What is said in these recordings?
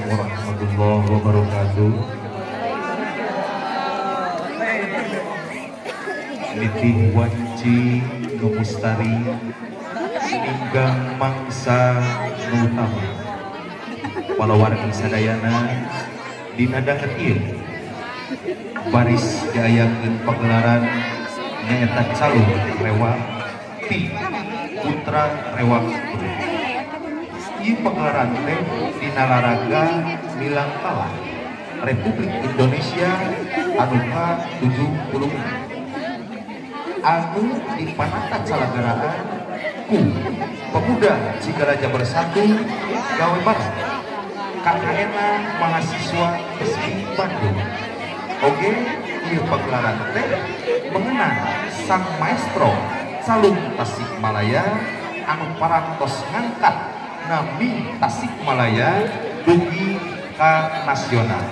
warahmatullahi wabarakatuh. Nitih wanci nu mustari ninggang mangsa nu utama. Palawargi sadayana dina danget ieu baris diayakeun pagelaran nyaeta calung rewak ti putra rewak. Ieu pagelaran teh dina laraga Milangkala Republik Indonesia anu ka-70 anu dipanata calagaraan ku pemuda Cigaraja Bersatu Gawe Barat KKN mahasiswa Pesbi Bandung. Oge ieu pagelaran teh mengenang sang maestro calung Tasikmalaya anu parantos ngangkat nami Tasikmalaya dugi ka nasional.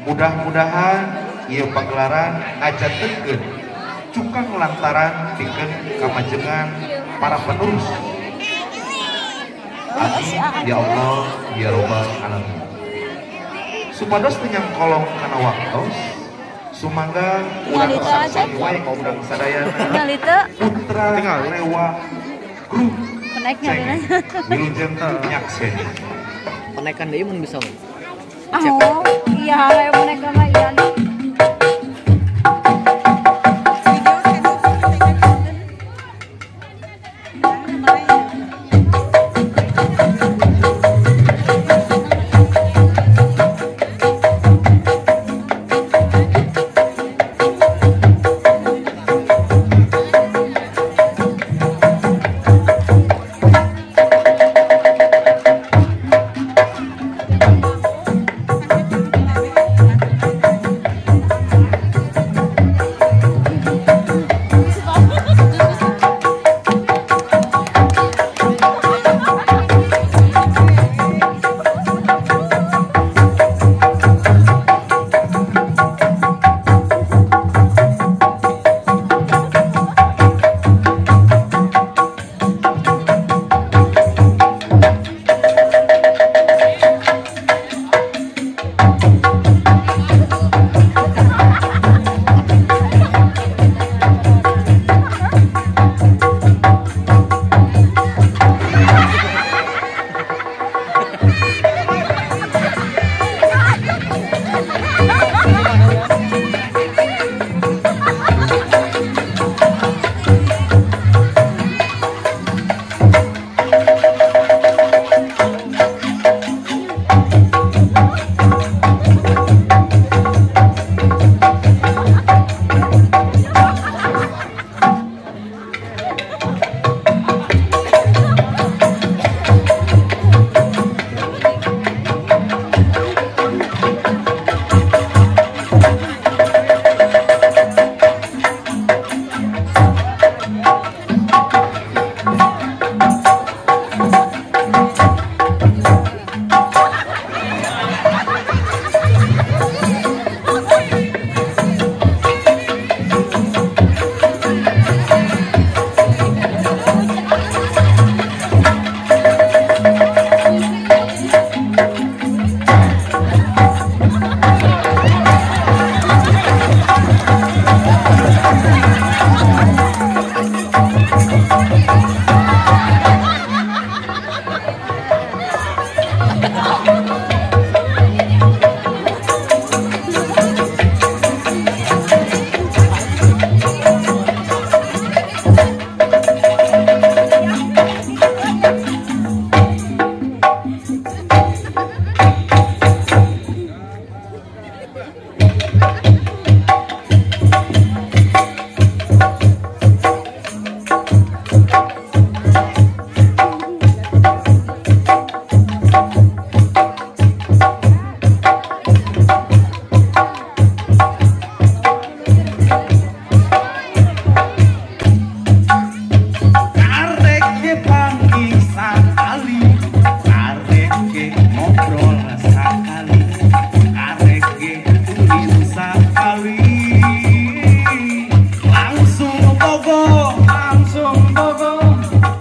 Mudah-mudahan ieu pagelaran ngajantenkeun cukang lantaran pikeun kamajengan para penerus. Amin ya Allah ya robbal alamin. Supados teu nyangkolong kana waktos, sumangga urang saksani wae ka urang sadayana putra rewak grup wilujeng nyakseni. Penaikan deui mun bisa. Oh, iya ayo menaik mah iya.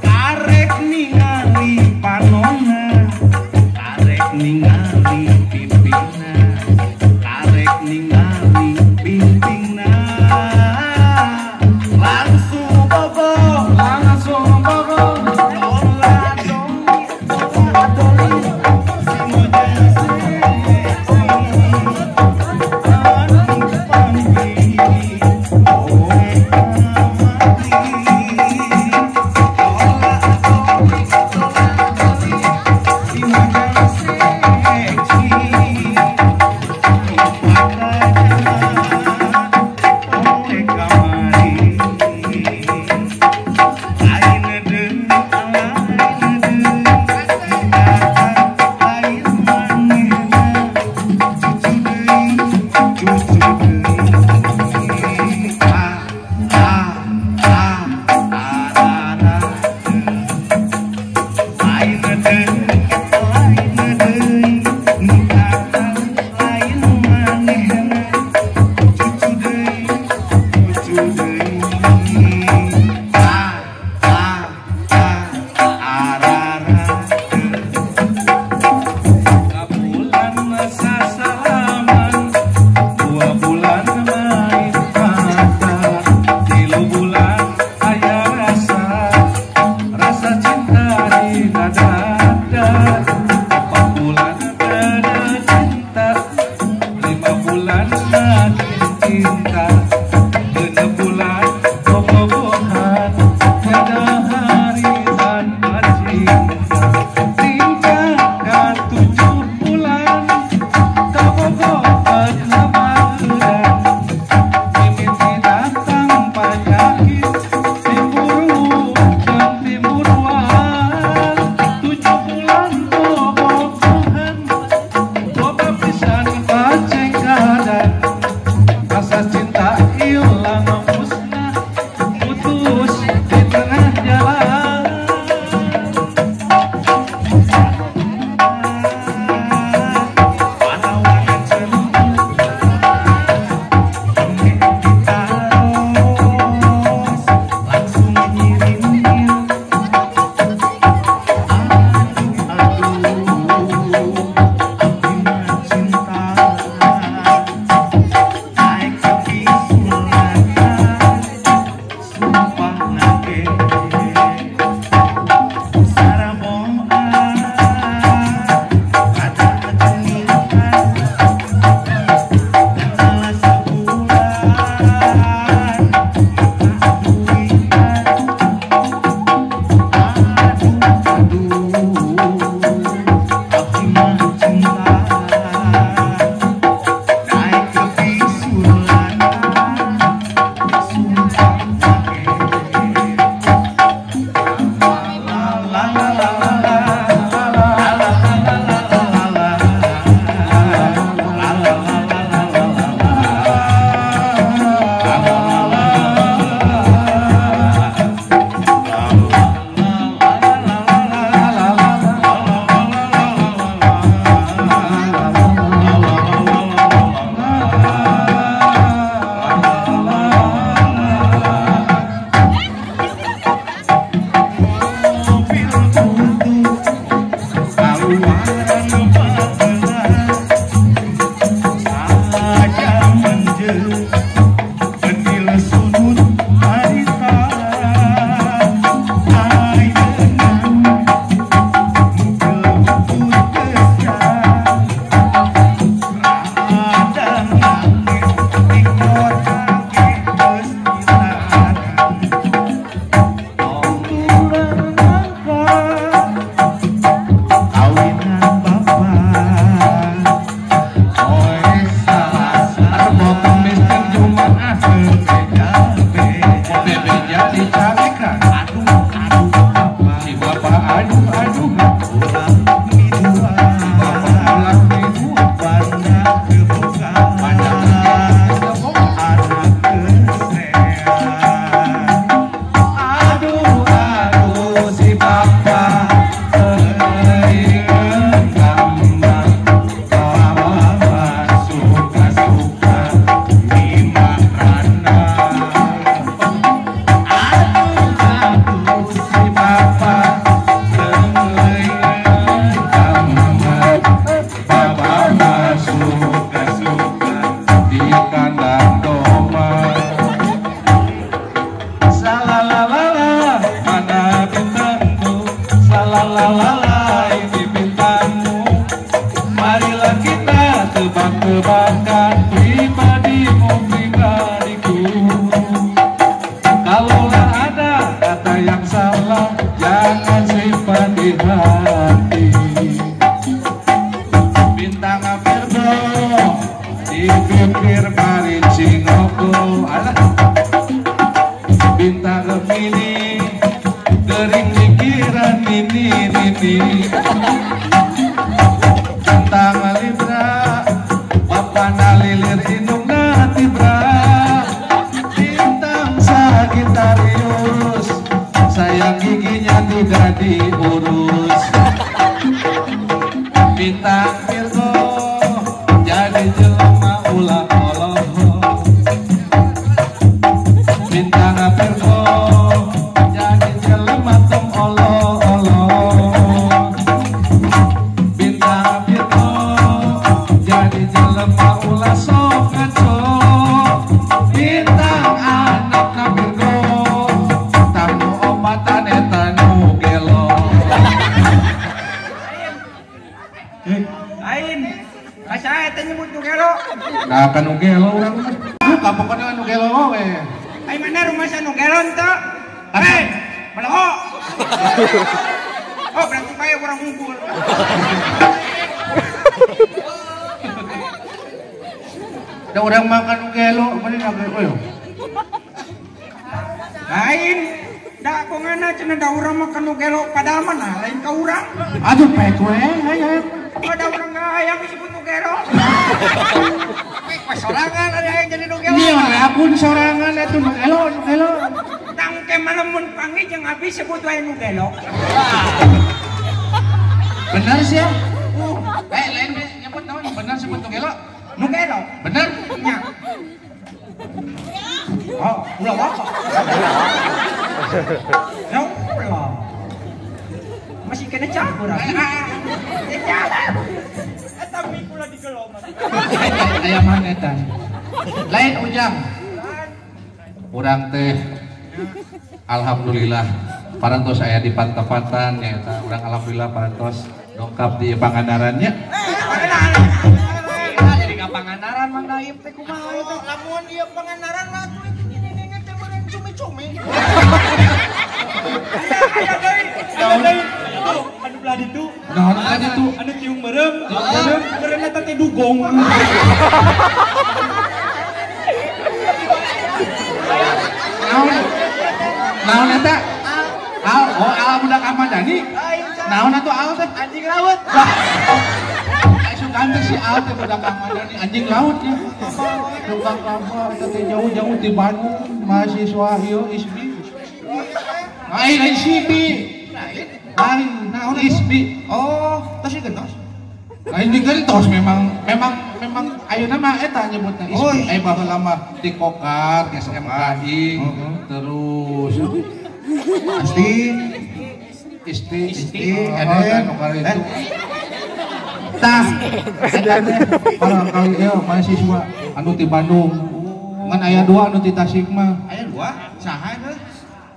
Karek ningali panona, karek ningali ningali pipina, karek ningali pipina, langsung bogo, langsung bogo, dola doli, dola doli, si model seksi, anu panggil, oe mati, dola doli, dola doli, si model seksi, anu pakai. Tebak-tebakan pribadimu pribadiku. Kalaulah ada kata yang salah, jangan simpan di hati. Bintang Virgo di bibir Maricingoko. Alah. Bintang Gemini gering pikiran ini ini. Bintang Libra bapana lilir indungna tibra. Bintang Sagittarius sayang giginya tidak diurus. Bintang Virgo jadi jelema ulah oloh. Bintang Virgo jadi jelema tong olo-olo. Bintang Virgo jadi jelema ulah sok ngaco. Bintang anakna Virgo tamu obatan eta nu gelo. Lain, ka teh nyebut nu gelo. Nah kan nu gelo urang mah. Buka pokoknya nu gelo we. Ai mana rumah sa nu gelo henteu? Hei, beleho. Oh, berarti bae urang unggul. Da urang makan nu gelo, mana nu gelo. Lain, da kongana cenah da urang makan nu gelo padahal mah nah lain ka urang. Aduh pek we, hayang. Oh, da urang hayang disebut nu gelo. Weh, sorangan ada yang jadi nu gelo. Iya, akun sorangan atuh nu gelo, nu gelo. Tangke mana mun panggih jeung abi sebut wae nu gelo. Bener sih ya? Lain nyebut naon? Bener sebut nu gelo? Nu gelo. Bener? Nya. Oh, ulah apa? Ya ulah. Masih kena campur. Eta mi kula digelo mah. Aya mana eta? Lain Ujang. Urang teh alhamdulillah parantos aya di pantepatan nyaeta urang alhamdulillah parantos dongkap di Pangandaran nya. Jadi ka Pangandaran Mang Daib teh kumaha ieu teh? Lamun ieu Pangandaran mah atuh ini teh meureun cumi-cumi. Aya deui, aya deui. Anu belah ditu. Naon belah ditu? Anu ciung meureum, meureum eta teh dugong. Naon? Naon eta? Al, oh al budak Ahmad Dhani. Naon atuh al teh? Anjing laut. Ai sugan teh si al teh budak Ahmad Dhani anjing laut ya. Tukang kampung eta teh jauh-jauh di Bandung mahasiswa ieu ISBI. Lain lain SIBI. Lain naon ISBI. Oh, tos digentos. Lain digentos memang ayeuna mah eta nyebutna ISBI. Aya baheula mah di Kokar, SMKI, terus Isti, Eden, itu. Tah, eta teh barangkali ieu mahasiswa anu ti Bandung. Ngan aya dua anu ti Tasik mah. Aya dua? Saha eta?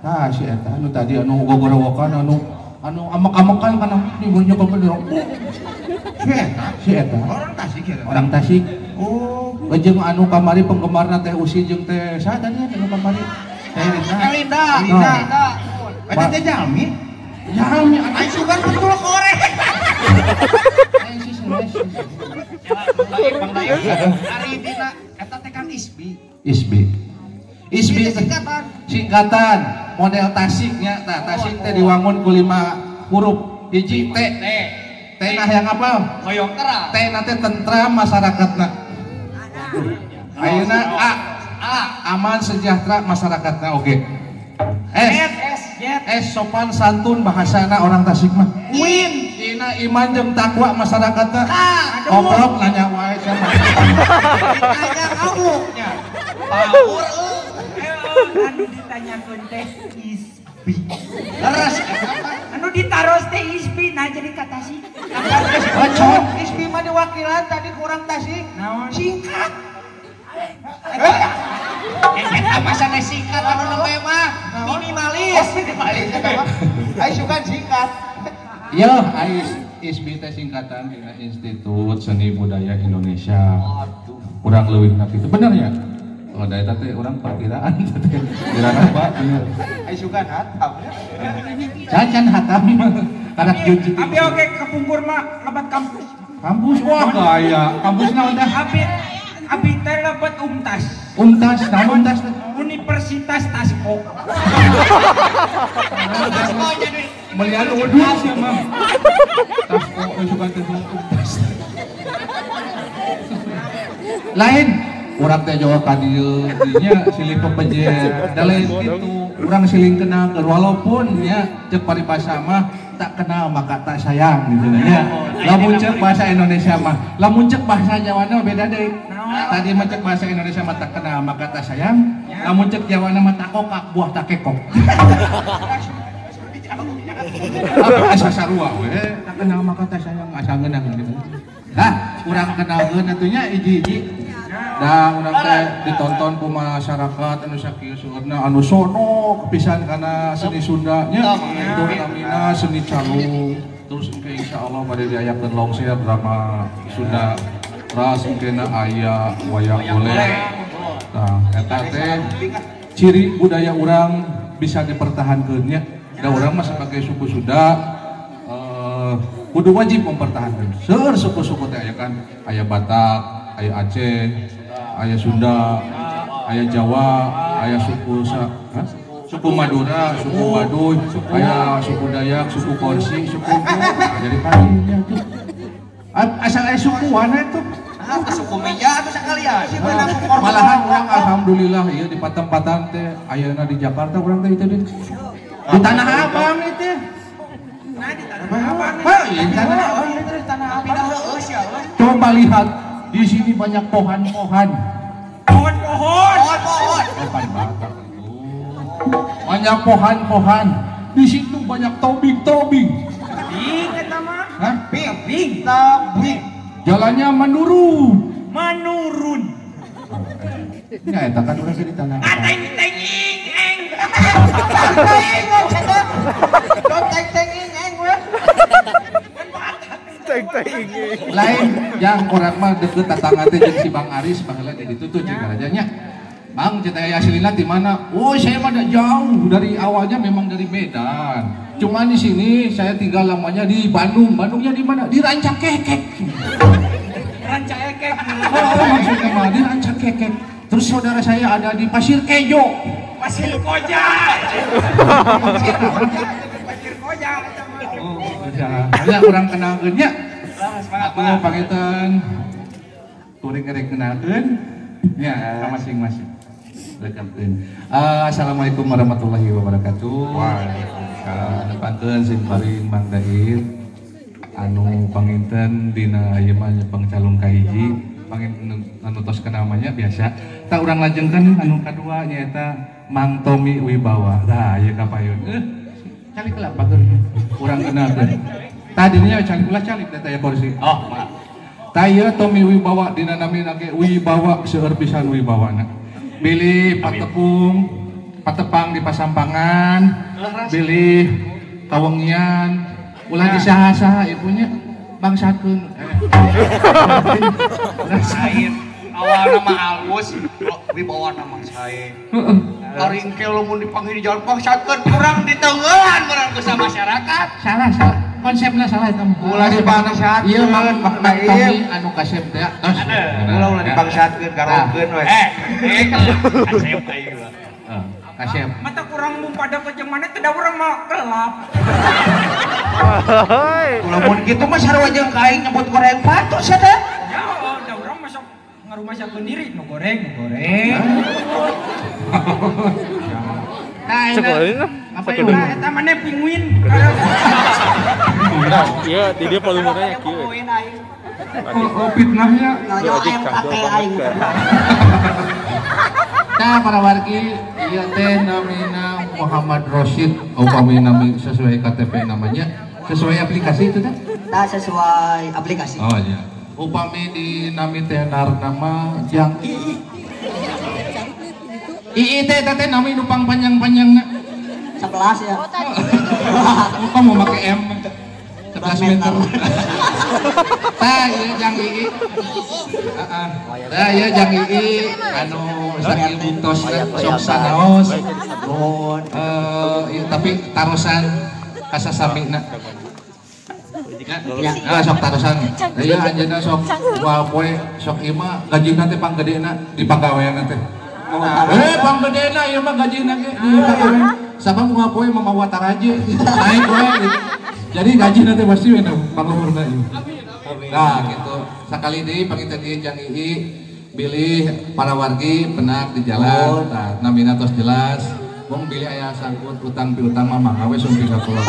Tah si eta anu tadi anu gogorowokan anu amek-amekan kana di bunyi kopi. Si eta? Si eta. Orang Tasik ya? Orang Tasik. Oh, jeung anu kamari penggemarna teh Usi jeung teh saha tadi anu kamari? Teh Linda. Linda. Linda. Eta teh jalmi. Jalmi ai sugan betul korek. Ai si si. Bang Daib, ari dina eta teh kan ISBI. ISBI. ISBI singkatan. Singkatan model Tasiknya, tah Tasik teh diwangun ku 5 huruf. Hiji T. T nah yang apa? Hoyong terang. T na teh tentram masyarakatna. Ayeuna A. A aman sejahtera masyarakatna oge. S. S sopan santun bahasana orang Tasik mah. Win. Dina iman jeung takwa masyarakatna. Koprok nanya wae sama. Ditanya kamu nya. Power anu ditanyakeun teh ISBI. Leres anu ditaros teh ISBI nah jadi ka Tasik. Bacot ISBI mah diwakilan tadi kurang Tasik. Naon? Singkat. Eta masana singkat anu nembe mah minimalis. Minimalis eta mah. Ai sugan singkat. Ieu ai ISBI teh singkatan dina Institut Seni Budaya Indonesia. Kurang leuwihna kitu bener ya? Oh, da eta teh urang perkiraan teh. Kiraan apa? Ai sugan hatam. Cacan hatam. Karak jujur. Abi oge kapungkur mah lebat kampus. Kampus wah gaya. Kampus naon teh? Abi teh lebat Umtas. Umtas, naon Umtas teh? Universitas Tasko. Tasko jadi melihat udus ya mah. Tasko suka teh Umtas. Lain urang teh jawa ka dieu dinya silih pepeje. Da lain kitu urang siling kenal walaupun nya ceuk paribasa mah tak kenal maka tak sayang gitu nya. Lamun ceuk bahasa Indonesia mah, lamun ceuk bahasa Jawana beda deui. Tadi mah ceuk bahasa Indonesia mah tak kenal maka tak sayang, lamun ceuk Jawana mah tak kokak buah tak kekok. Asa sarua we, tak kenal maka tak sayang asa ngeunah gitu. Nah, urang kenalkeun atuh nya hiji-hiji. Da urang teh ditonton ku masyarakat anu sakieu seueurna anu sono pisan kana seni Sunda nya, namina seni calung. Terus engke insyaallah bade diayakeun longser drama Sunda ras engkena aya wayang golek. Nah, eta teh ciri budaya urang bisa dipertahankeun nya. Da urang mah sebagai suku Sunda kudu wajib mempertahankan. Seueur suku-suku teh aya kan, aya Batak, aya Aceh, aya Sunda, aya Jawa, aya suku suku Madura, suku Baduy, aya suku Dayak, suku Korsi, suku jadi parinya tuh. Asal aya sukuan itu. Suku Meja atau sekalian. Malahan urang alhamdulillah ieu di patempatan teh ayeuna di Jakarta urang teh itu di Tanah Abang itu. Nah, di Tanah Abang. Di Tanah Abang. Coba lihat di sini banyak pohon-pohon. Pohon-pohon. Pohon-pohon. Banyak pohon-pohon. Di situ banyak tobing-tobing. Tobing eta mah. Hah? Tobing. Tobing. Jalannya menurun. Menurun. Ya eta kan urang di Tanah Abang. Ateng-tenging eng. Lain yang orang mah deket tetangga teh jeung si Bang Aris baheula jadi tutup jeung rajanya. Bang ceritanya aslina di mana? Oh saya mah jauh dari awalnya memang dari Medan. Cuma di sini saya tinggal lamanya di Bandung. Bandungnya di mana? Di Rancakekek. Rancakekek. Oh maksudnya mah di Rancakekek. Terus saudara saya ada di Pasir Kejo. Pasir Koja. Pasir Koja. Oh, ya. Banyak orang kenalkeun nya. Aku pangitan kuring rek kenalkeun nya ka masing-masing. Rekapkeun. Assalamualaikum warahmatullahi wabarakatuh. Waalaikumsalam. Nepangkeun sim paring Mang Dair anu panginten dina ieu mah pangcalung kahiji panginten anu tos kenamanya biasa. Tak urang lajengkeun anu kadua nyaeta Mang Tommy Wibawa. Tah ieu kapayun. Calik lah bager urang kenalkeun. Tadinya calik ulah calik teh aya kursi. Oh, maaf. Tah ieu Tommy Wibawa dina namina ge Wibawa seueur pisan wibawana. Bilih patepung, patepang di Pasampangan, bilih kawengian, ulah disaha-saha ieu punya bangsakeun. Lain awalna mah alus, wibawana mah sae. Ari engke lamun dipanggil di jalan bangsakeun kurang diteungeun urang ku masyarakat. Salah, salah. Konsepna salah eta mah. Ulah dibangsatkeun. Ieu Mang Tommy anu kasep teh tos. Ulah ulah dibangsatkeun garokeun we. Kasep aing mah. Kasep. Mata kurang mung pada ke jeung mana teh da urang mah kelap. Ulah mun kitu mah sarua jeung ka aing nyebut goreng patu sia teh. Ya, da urang mah sok ngarumasakeun diri nu goreng, nu goreng. Nah, apa itu? Eta maneh pinguin. Iya, di dia volumenya kieu. Oh, fitnahnya. Nah, para wargi, ieu teh namina Muhammad Rosyid, upami nami sesuai KTP namanya, sesuai aplikasi itu teh? Tah sesuai aplikasi. Oh iya. Upami di nami teh nama yang II. II teh teh nami nupang panjang-panjangna. 11 ya. Upam mau make M. 11 11 meter. Tah ieu Jang Ii. Heeh. Tah ieu Jang Ii anu sakieu buktos sok sanaos. Nuhun. Ieu tapi tarosan kasasamina. Ya, sok tarosan. Ieu anjeunna sok moal poe sok ieu mah gajina teh panggedena di pagawean teh. Panggedena ieu mah gajina ge di pagawean. Sabab moal poe mamawa taraje naik we gitu. Jadi gaji nanti pasti we pangluhurna ieu. Nah gitu. Sakali deui panginten ieu Jang Ii bilih para wargi penak di jalan. Tah namina tos jelas. Mung bilih aya sangkut utang piutang mah mangga we sumping ka kula.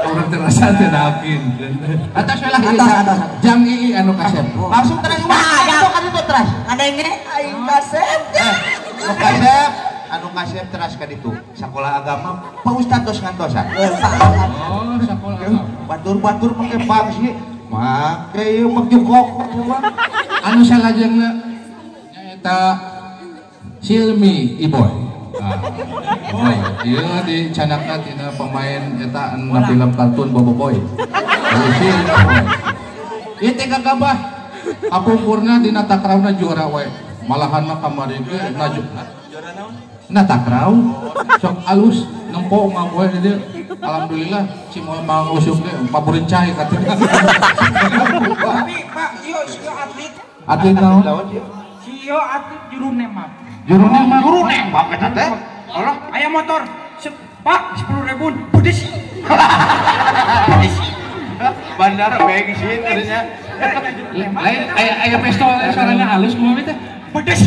Orang terasa teu nakin. Atas we lah Jang Ii anu kasep. Langsung terus mah kan itu teras. Ngadenge aing kasep. Nu kasep anu kasep teras ka ditu. Sakola agama Pak Ustad tos ngantosan. Oh, sakola agama. Batur-batur make pangsi. Make ieu make jongkok. Anu salajengna nyaeta Silmi Iboy. Boy, ieu dicanakna tina pemain eta anu film kartun Boboiboy. Silmi Iboy. Ieu teh gagabah. Kapungkurna dina takrauna juara we. Malahan mah kamari ge juara naon? Na takraw. Sok alus nempo mah we di dieu. Alhamdulillah si moal mang usum ge paburencai katina. Tapi Pak, ieu si atlet. Atlet naon? Si ieu atlet juru nembak. Juru nembak. Juru nembak eta teh. Allah, aya motor. Pak, 10.000. Pedes. Pedes. Bandar bensin tadinya. Lain aya pistol suaranya halus kumaha teh? Pedes.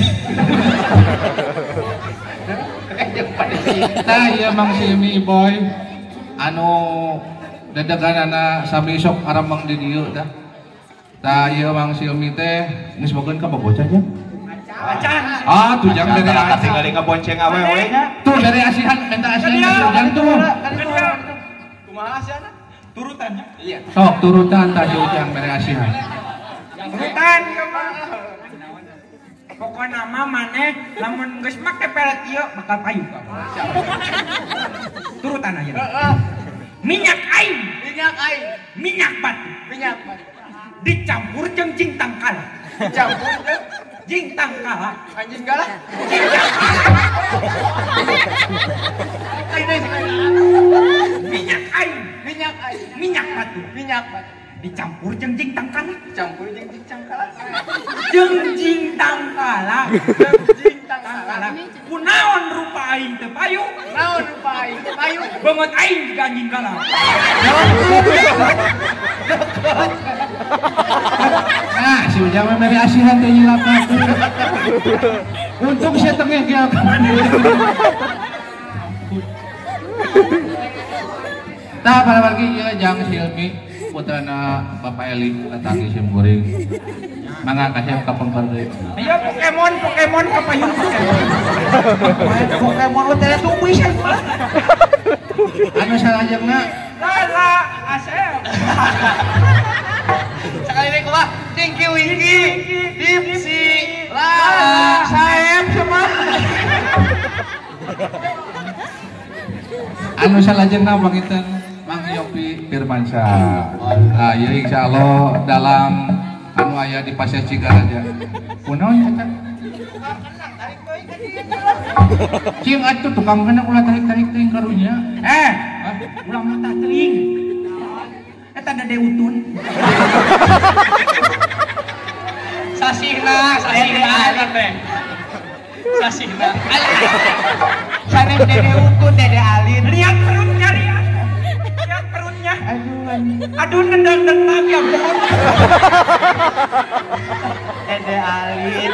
Tah ieu Mang Silmi Boy anu dedeganana sami sok arameng di dieu tah. Tah ieu Mang Silmi teh geus bogeun ka bocah nya. Acan. Ah, tuh jangan dari acan tinggal ngabonceng awewe nya. Tuh dari asihan minta asihan ka Ujang tuh. Kumaha asihanna? Turutannya. Iya. Sok turutan tah si Ujang mere asihan. Turutan ieu mah. Pokona mah maneh lamun geus make pelet ieu bakal payu. Turutan aja. Heeh. Minyak aing, minyak aing, minyak batu, minyak batu. Dicampur jeung jing tangkala. Dicampur jeung jing tangkala. Anjing galah. Jing tangkala. Minyak aing, minyak aing, minyak batu, minyak batu. Dicampur jeung jing tangkala, dicampur jeung jing tangkala, jeung jing tangkala, jeung jing tangkala. Kunaon rupa aing teu payu? Naon rupa aing teu payu? Beungeut aing jiga anjing galah. Nah, si Ujang mah mere asihan teh nyilaka. Untung sia tengeh ge. Tah para wargi ieu Jang Silmi putrana Bapak Eli katangi sim kuring. Mangga kasih ka pengker deui. Ayo Pokemon, Pokemon ka payung Pokemon. Pokemon we teh tumis mah. Anu salajengna Lala Asep. Sekali deui kumaha? Tinky Winky, Dipsy, Lala, Saep semua. Anu salajengna panginten Mang Yopi Firmansyah. Nah, ieu insyaallah dalam anu aya di Pasir Cigaraja. Kunaon eta? Cing atuh tukang kena ulah tarik-tarik teuing karunya. Ulah motah teuing. Eta dede utun. Sasihna, sasihna eta teh. Sasihna. Sanes dede utun, dede alin. Lihat perutnya, lihat. Lihat perutnya. Aduh, aduh nendang-nendang ya ampun. Dede alin.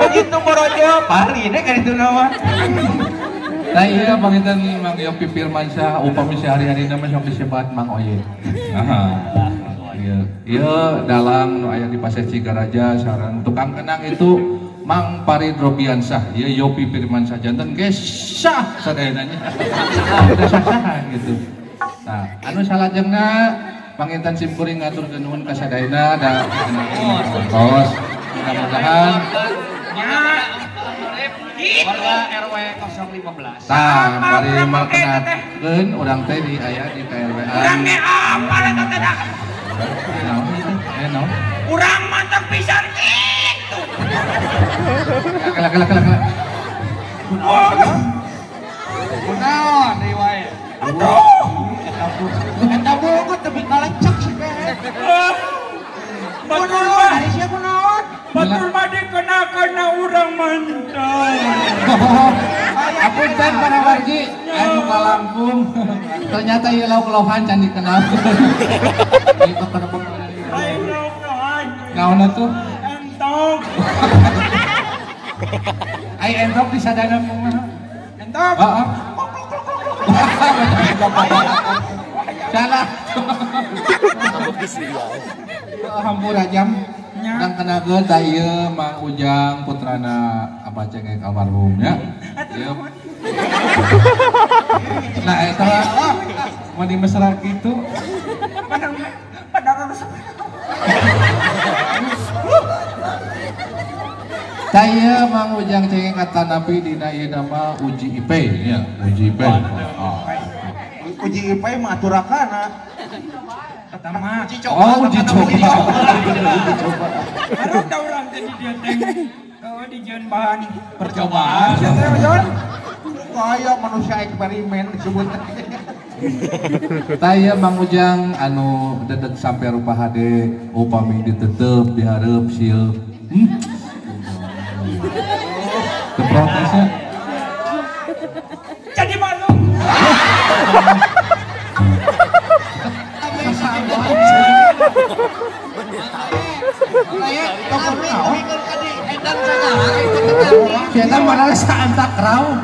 Begitu borojo, paline kan itu nama. Nah iya panginten Mang Yopi Firmansyah upami sehari-hari nama sok disebat Mang Oye. Iya, iya dalang nu aya di Pasir Cigaraja sareng tukang kenang itu Mang Farid Robiansyah, ieu Yopi Firmansyah janten ge sah sadayana nya. Udah sah-sahan gitu. Nah, anu salajengna panginten sim kuring ngaturkeun nuhun ka sadayana da tos mudah-mudahan Warga RW 015. Tah, bari markenakeun urang teh di aya di KRW. Urang ge apal eta teh dah. Naon itu? Naon? Urang mantap pisan kitu. Kela kela kela kela. Kunaon deui wae. Aduh. Eta bogot tapi kalecek sih teh. Batur mah, batur mah dikenakan urang mantap. Apunten para wargi, anu kalangkung. Ternyata ieu lauk-laukan can dikenal. Ieu kenapa? Lain lauk-laukan. Naon atuh? Entok. Ai entok disadana kumaha? Entok. Heeh. Salah. Hampura jam. Urang kenakeun tah ieu Mang Ujang putrana Abah Cengek almarhum ya. Ieu. Nah eta mau dimesra kitu. Padahal Tah ieu Mang Ujang Cengek katanapi dina ieu nama uji IP ya, uji IP. Oh. Uji IP mah aturakana. Pertama, uji coba. Oh, uji coba. Uji coba. Baru tahu orang tadi dia teng. Oh, dijieun bahan percobaan. Kayak manusia eksperimen disebut. Tah ieu Mang Ujang anu dedeg sampai rupa hade upami ditetep dihareup sieup. Teu protesnya. Jadi malu. Kita mana saantak rau.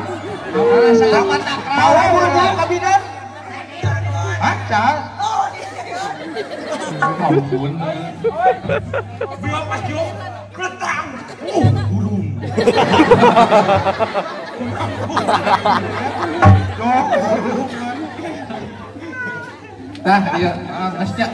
Tahu urang kabinet? Hah, cal? Ampun. Biar pas jo, kletang. Burung. Tah, ieu geus nya.